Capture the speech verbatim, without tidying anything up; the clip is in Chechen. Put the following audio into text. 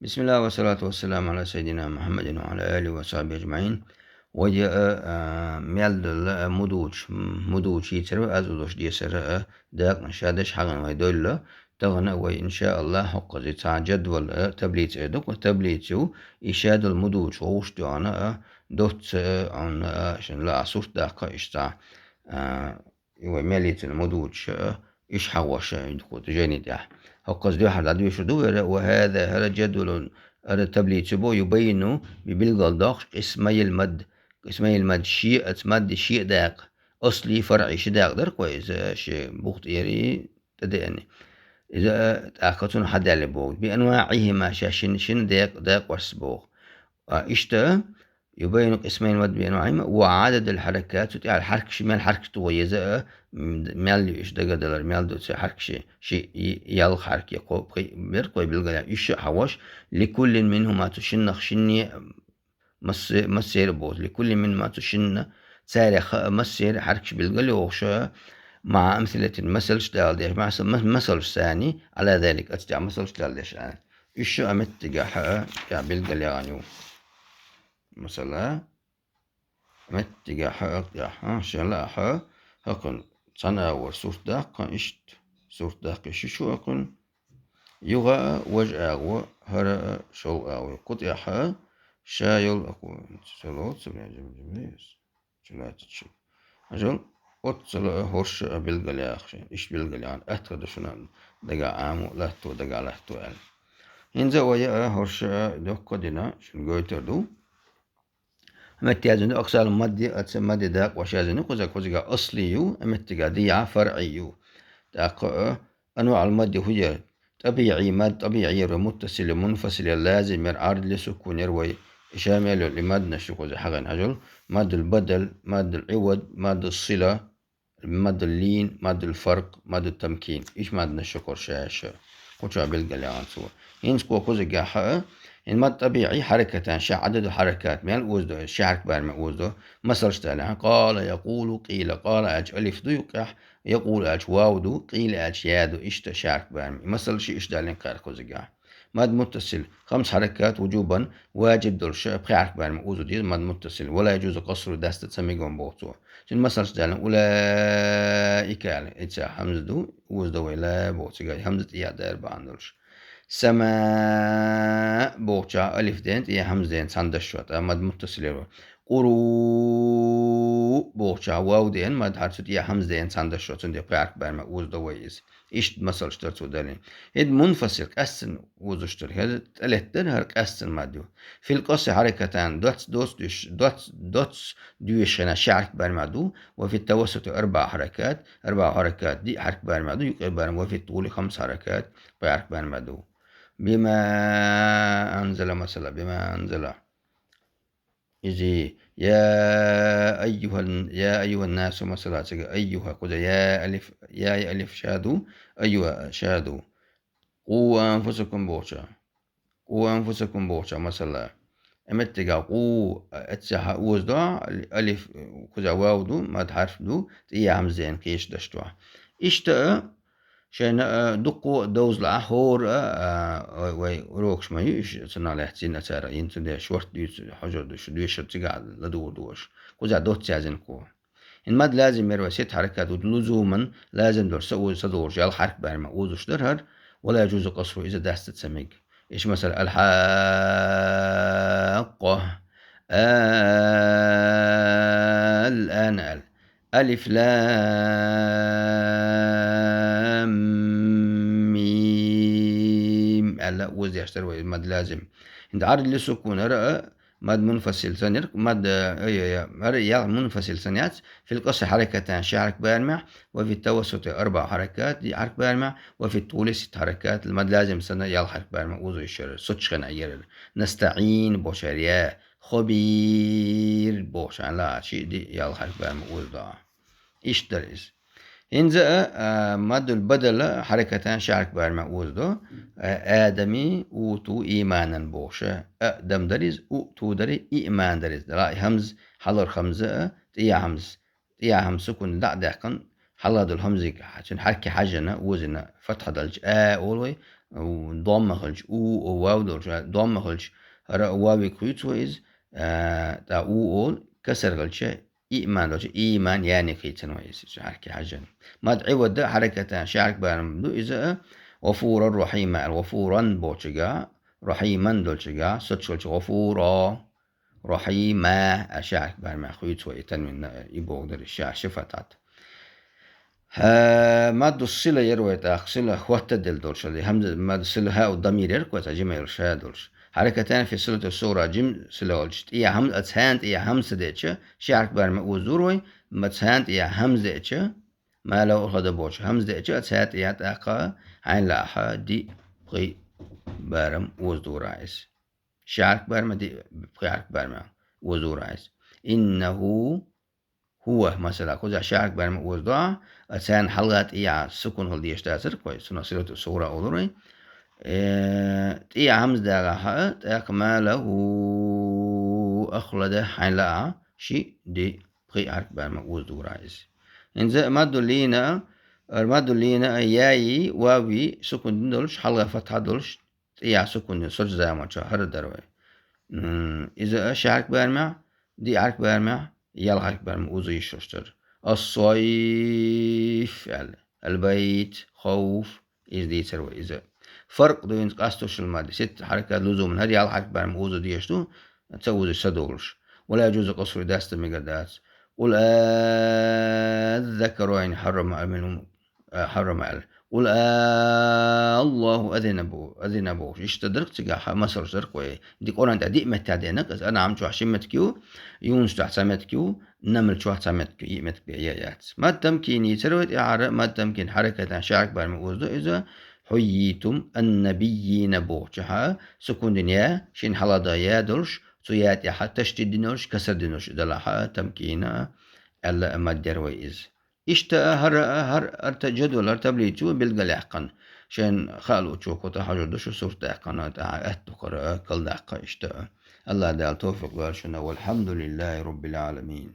بسم الله والصلاة والسلام على سيدنا محمد وعلى آله وصحبه أجمعين. Вай а, а, мел дола а мудуч, м, мудуч йийцар вай, аз узуш десар а, дакъа ша деш хьаган вай долла. Тахан а вай, иншааллах, хӀокхази цхьа жадвал а, таблица а дукха, таблицу, и ша дола мудуч гӀуш доана а, доцца а, Ӏунна а, шин ла а сурт даккха ишта. А, и вай мелицина мудуч а, иш хьагӀош а, ин ху движени тӀехь. ХӀокхаз дуьхьар дӀадуьйшур ду вера, وهذا هذا جدول, ара таблицу бо, يبين, би билгал дохш, قسمي المد, قسمي المد, ши, ац мадди ши дакъа, أصلي فرعي ши дакъа дар кхо иза, ши бухтӀери тӀадеани. Иза тӀаккха цун хьадаьлли богу. بأنواعهما, ша шин, шин дакъа, дакъа варс богу. А, ишта, يبين قسمي المد بأنواعهما وعدد الحركات, цу тӀехьа хьаркаш, мел хьаркаш ду вай еза а, м, мел ю иш дагадалар, мел ду цу хьаркаш, ши, и, ялх хьарки, кхо, пхи, бер кхо билгала, иш а хьагӀош, لكل منهما, цу шиннах шинне, массе-, массера боз, لكل منهما, цу шинна, царех а массера хьаркаш билгал йохуша, مع أمثلة, масалш дала деш, масса-, ма-, масалш сани, على ذلك, ацтя масалш дала деш а. Иш а меттигахь а, я билгал ягӀан ю. Масала, меттигахь а, ахь а, шен лаахь а, хӀокхун цхьана агӀор сурт даккха, ишт сурт даккха, ши шу хӀокхун. ЮгӀа а, важа агӀо, хӀара а, шолгӀа агӀо. Кху тӀехь а, ша йол а ху, ца лоцу, бля, жим-жим, ес. Чулатичи. Ажал, оццала а, хӀорша а билгал яхша, иш билгал яхна, атха ду шуна дага Ӏамо, латто дага латто аьлла. ХӀинца вай а, хӀорша а, доккха дина, шун гойтар ду. Метте язин ду, аксал мадди, аца мадди дакъ ваш язин ду, кхуза, кхузига асли ю, а меттига дия фаръи ю. ТӀаккха а, анваъал мадди хӀу яр? ТӀабигӀи мад, тӀабигӀи яр ва муттасил, мунфасил яр, лазим яр, Ӏард ли сукун яр вай. Иша мел йолу и маднаш ю кхуза хьагӀан хьажал, маддул бадал, маддул Ӏивад, маддул сила, маддул лин, маддул фаркъ, маддул тамкин. Иш маднаш ю кхур шаьш. Кхуча билгал яхана цо. ХӀинца кхо кхузигахь а, хӀин мад тӀабигӀи хьаракатан, ша Ӏададу хьаракат, мел узду, ши хьарк барма узду. Масалш далахь, къала, якъулу, къила, къала аьлча алиф ду юккъехь, якъулу аьлча вав ду, къила аьлча я ду, иштта ши хьарк барма. И масал ши иш далин кхаьр кхузигахь. Мад муттасил, хамс хьаракат, вуджубан, ваджиб долуш, пхи хьарк барма узу деза, мад муттасил, ва ла яджузу къасру, даста ца мегон боху цо. Цуьнан масалш далахь, улаика аьлла, ица хьамза ду, узда вай ла боху цигахь, хьамза тӀе яа дара бахьана долуш. Сама бохуча алиф ден, тӀе хьамза ден цхьана дашшот, а мад муттасил яр вай. Къуру бохуча вав ден, мад хьарцу тӀе хьамза ден цхьана дашшот, цундела пхи хьарк барма узда вай иза. Иштта масалш дар цо далин. ХӀед мунфасил, къаьстина узуш дар. ХӀед тӀелеттар, хӀара къаьстина мад ю. Фил къаси хьаракатан, доц, доц дуьш, доц, доц дуьйш хина ши хьарк барма ду, ва фит тавассути арбаъ хьаракат, арбаъ хьаракат, диъ хьарк барма ду, юкъе барма, ва фит тӀули хамс хьаракат, пхи хьарк барма ду. Бима анзала масала, бима анзала. Изи, я айюхал, я айюхал насу, масала, цига айюха, кхуза я алиф, я алиф шаду, айюха шаду. Къу анфусакум бохуча. Къу анфусакум бохуча, масала. Аметтига къу, эццехьа узду, алиф, кхуза вав ду, мад хьарф ду, тӀе хьамза ден кхеча дашду. Иштта а, шайна а дуккхо а довзалахь, хӀора а, а, вай, вай урокаш ма ю, иша цунах лаьцна а цара, йин цу деш шорт дуьйцу, хьожар ду, шу дуьйшар цигахь ладугӀур ду аша. Кхузахь доцца язйина кхо. ХӀин мад лазим яр вай сет хьаракат, лузуман лазим долуш, са узу, са догӀуш, ял хьарк барма узуш дар хӀара, ва ла яджузу къасру, иза даста ца мег. Иша масала, алхьакъа, ал-ан ал. Алиф лам мим. Аьлла, узу деш дар вай, мад лазим. ХӀинца Ӏард ли сукун ара, мад мунфасил санна яр, мад, э, э, э, ара ял мунфасил санна яц, фил къаси хьаракатан ши хьарк бармехь, ва фит тавассути арбаъ хьаракат, диъ хьарк бармехь, ва фит тӀули сит хьаракат, мад лазим санна ял хьарк бармехь, узу ишар, сучхена ярар. НастаӀин бохучар я, хабир бохучар ла, ши диъ ял хьарк бармехь, узу да. Иштта дара иза. ХӀинца а, а, маддул бадала хьаракатан ши хьарк барма узу до. А, Адами, уту, иманан бохуша. А, дам дара иза, у, ту дара, иман дара иза. Дала и хьамза, хьалар хьамза а, тӀе хьамза. ТӀе хьамза сукун дӀа а даьккхина, хьалха долу хьамзиг, цуьнан хьарки хьажжана, узина, фатхьа далча, а, олу вай, у, домма хилча, у, о, вав долча, домма хилча, хӀара вавига хуьйцу вай иза, а, тӀаккха у, о, касар хилча, иман долча, иман яни хийцан вай иза, хьаракат хьажжан. Мад Ӏивада хьаракатан ши хьаракат барам ду иза, гӀафуран рахьима, ал гӀафуран бочага, рахьиман долчага, соцчулча гӀафура, рахьима, а ши хьаракат барам хуьйцу вай, и танвин, и богдар, ша, шифатат. Ха, мадду сила яр вай тӀаккха, сила хӀотта дел долча, хамза, мадду сила хӀа у дамир яр кой, ца жима яр ша долча. Хьаракатан фи силати сугӀра, жим сила волча. ТӀия хамза, а цхьан тӀия хамза деача, ши хьаракат барам узур вай, ма цхьан тӀия хамза деача, ма ла ухада боча. Хамза деача, а цхьан тӀия тӀаккха, хьайн лаха, ди, пхи барам уздура иза. Ши хьаракат барам, ди, пхи хьаракат барам уздура иза. Иннаху хӀува, масала, кхуза ши хьаракат барам узду, а цхьан хьалха тӀия сукун хила деш дацар кой, цунах силату сугӀра олур вай. Э, тӀия хамза дагӀа хьа, тӀаккха ма лаху ахлада хьайн лаха, ши, ди, пхи хьаракат барам уздура иза. ХӀинца мадду лина, ар мадду лина, яи, вави, сукун дин долча, хьалха фатхьа долча, тӀия сукун дин, соцча заманча хӀара дар вай. М, иза ши хьаракат барам, ди хьаракат барам, ялх хьаракат барам узу йиш йолаш дар. Ас-сайф, аьлла. Ал-байт, хавф, иза дийцар вай иза. Фаркъ ду хӀинца къастушал мадди. Ситт хьаракат лузуман, хӀара ялх хьаракат барам узу деш ду, ца узу са долуш. Ва ла яжузу къасру, даста мегар дац. Къул аззакарайни хьаррама амил а, хьаррама аьлла. Къул а Аллаху азина бу-, азина бохуш. Иштта дарх цигахь масалш дарх вай. Ди Къуръан тӀа диъ метта денак, иза Анъам чохь ши метка ю, Юнус чохь цхьа метка ю, Намл чохь цхьа метка ю, йиъ метка бен я яц. Мад тамкин йийцар вай тӀехьара, мад тамкин хьаракатан ши хьаракат барам узду иза, хьуййитум аннабиййина бохучахьа, сукун дин я, шин хьалада я долуш, цу я тӀехьа ташдид дин долуш, касар дин долуш, далахьа, тамкина, аьлла мад дер вай иза. Иштта а, хӀара а, хӀара арта жадвал, хӀара таблицу билгалъяьккхина. Шайн хаалучу кху тӀа хьажар ду шу сурт даьккхина, тӀаьхьа аьтту хӀара а, калдаккха иштта а. Аллах Дала тавфикъ лойла шуна. Валхьамдулиллахи Роббил Ӏаламин.